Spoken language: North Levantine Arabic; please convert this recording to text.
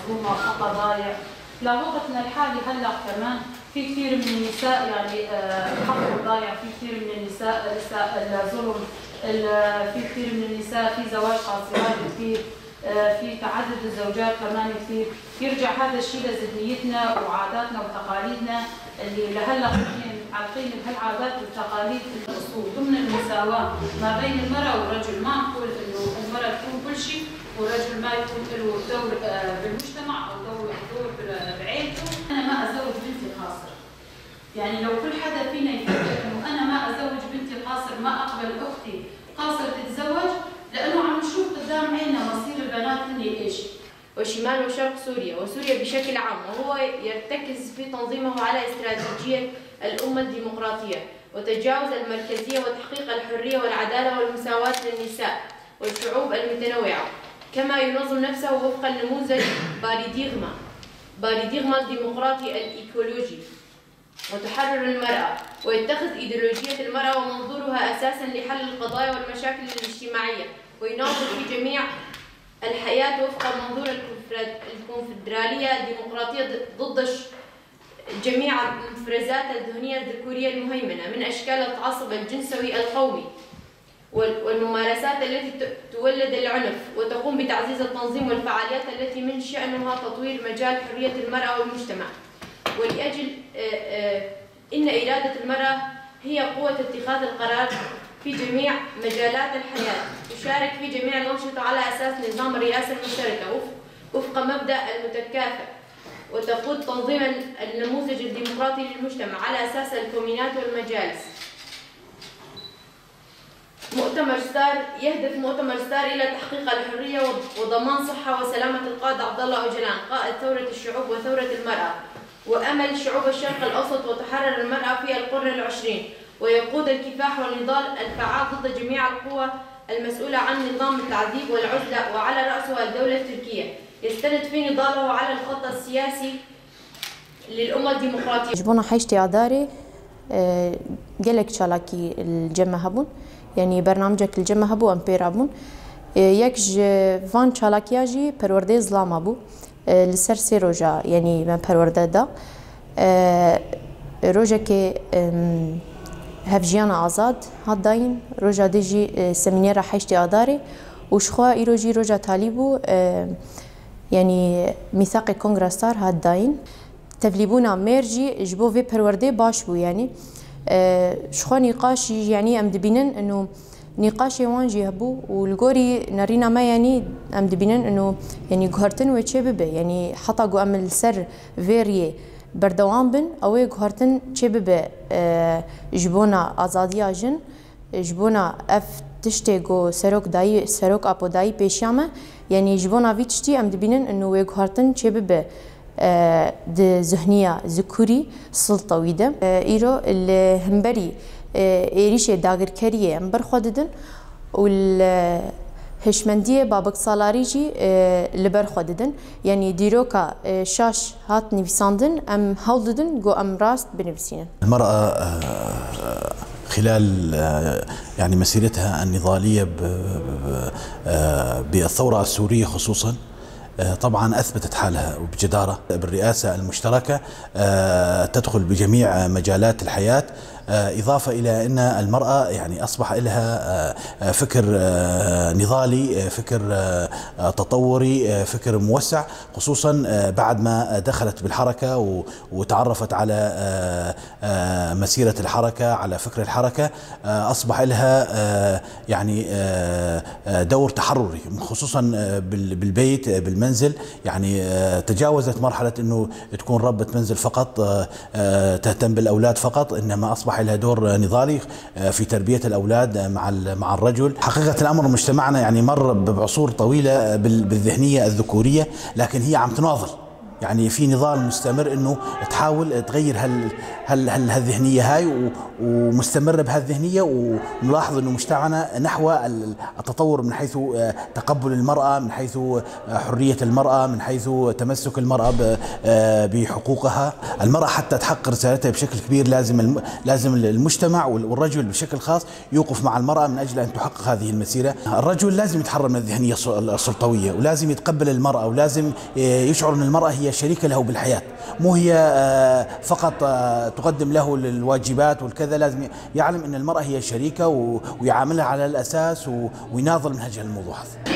مظلومة وحقها ضايع. لوقتنا الحالي هلا كمان في كثير من النساء يعني حقهم ضايع، في كثير من النساء لسه الظلم، في كثير من النساء في زواج قاصرات كثير، في تعدد الزوجات كمان كثير. يرجع هذا الشيء لذهنيتنا وعاداتنا وتقاليدنا اللي لهلا متعلقين بهالعادات والتقاليد الاصول ضمن المساواة ما بين المراة والرجل. ما نقول انه المراة تكون كل شيء والرجل ما يكون له دور بالمجتمع او دور بعيلته. انا ما ازوج بنتي قاصر، يعني لو كل حدا فينا يفكر انه انا ما ازوج بنتي قاصر، ما اقبل اختي قاصر تتزوج، لانه عم نشوف قدام عيننا مصير البنات هن ايش. وشمال وشرق سوريا وسوريا بشكل عام، وهو يرتكز في تنظيمه على استراتيجية الأمة الديمقراطية وتجاوز المركزية وتحقيق الحرية والعدالة والمساواة للنساء والشعوب المتنوعة، كما ينظم نفسه وفق النموذج باراديغما الديمقراطي الإيكولوجي وتحرر المرأة، ويتخذ إيديولوجية المرأة ومنظورها أساسا لحل القضايا والمشاكل الاجتماعية، ويناضل في جميع الحياة وفق منظور الكونفدرالية الديمقراطية ضد جميع المفرزات الذهنية الذكورية المهيمنة من أشكال التعصب الجنسوي القومي والممارسات التي تولد العنف، وتقوم بتعزيز التنظيم والفعاليات التي من شأنها تطوير مجال حرية المرأة والمجتمع. ولأجل إن إرادة المرأة هي قوة اتخاذ القرار في جميع مجالات الحياة، تشارك في جميع الأنشطة على أساس نظام الرئاسة المشتركة وفق مبدأ المتكافئ، وتقود تنظيم النموذج الديمقراطي للمجتمع على أساس الكومينات والمجالس. مؤتمر ستار يهدف مؤتمر ستار إلى تحقيق الحرية وضمان صحة وسلامة القائد عبد الله أوجلان، قائد ثورة الشعوب وثورة المرأة، وأمل شعوب الشرق الأوسط وتحرر المرأة في القرن العشرين، ويقود الكفاح والنضال الفعال ضد جميع القوى المسؤولة عن نظام التعذيب والعزلة وعلى رأسها الدولة التركية. يستند في نضاله على الخط السياسي للأمة الديمقراطية. جبونا حيشتي عداري قالك شالاكي الجمع هبون، يعني برنامجك الجمع هبو أمبير هبون يك فان شالاكياجي پرورده زلام هبو لسر سي روجا، يعني من پرورده دا روجا كي هفجيانا آزاد هاد داين روجا ديجي سمينيرا حيشتي آداري وشخوا إيروجي روجا تاليبو يعني ميثاق كونغرا ستار هاد داين تفليبونا ميرجي جبو في پرورده باش بو، يعني شخوا نقاش يعني ام دبينن انه نقاش وان جي هبو والجوري نرينا ما يعني ام دبينن انه يعني جهرتن وتشي ببه، يعني حتى جو ام السر فيري بردوان بن او جهرتن تشي ببه جبونا ازاديا جن جبونا اف تشتي جو سروك داي سروك ابو داي بيشامه، يعني جبونا في تشتي ام دبينن انه وجهرتن تشي ببه د ذهنية ذكوري سلطويدة إيرو اللي همبري إيريشة داغر كريه امبر خوددن والهشمندية بابك سالاريجي لبر خوددن، يعني ديروكا شاش هات نفساندن أم هولدن جو أم راست بنفسين. المرأة خلال يعني مسيرتها النضالية بالثورة السورية خصوصا طبعا أثبتت حالها بجدارة بالرئاسة المشتركة، تدخل بجميع مجالات الحياة، إضافة إلى أن المرأة يعني أصبح لها فكر نضالي، فكر تطوري، فكر موسع، خصوصا بعد ما دخلت بالحركة وتعرفت على مسيرة الحركة، على فكر الحركة، أصبح لها يعني دور تحرري خصوصا بالبيت بالمنزل، يعني تجاوزت مرحلة أنه تكون ربة منزل فقط تهتم بالأولاد فقط، إنما أصبح لها دور نضالي في تربية الأولاد مع الرجل. حقيقة الأمر مجتمعنا يعني مر بعصور طويلة بالذهنية الذكورية، لكن هي عم تناضل، يعني يعني في نضال مستمر انه تحاول تغير هال هال هال هالذهنيه هاي، ومستمرة بهالذهنيه. ونلاحظ انه مجتمعنا نحو التطور من حيث تقبل المراة، من حيث حرية المراة، من حيث تمسك المراة بحقوقها. المراة حتى تحقق رسالتها بشكل كبير لازم المجتمع والرجل بشكل خاص يوقف مع المراة من اجل ان تحقق هذه المسيرة. الرجل لازم يتحرر من الذهنية السلطويه، ولازم يتقبل المراة، ولازم يشعر ان المراة هي شريكه له بالحياة، مو هي فقط تقدم له الواجبات والكذا. لازم يعلم ان المراة هي شريكه ويعاملها على الاساس ويناضل من اجل الموضوع هذا.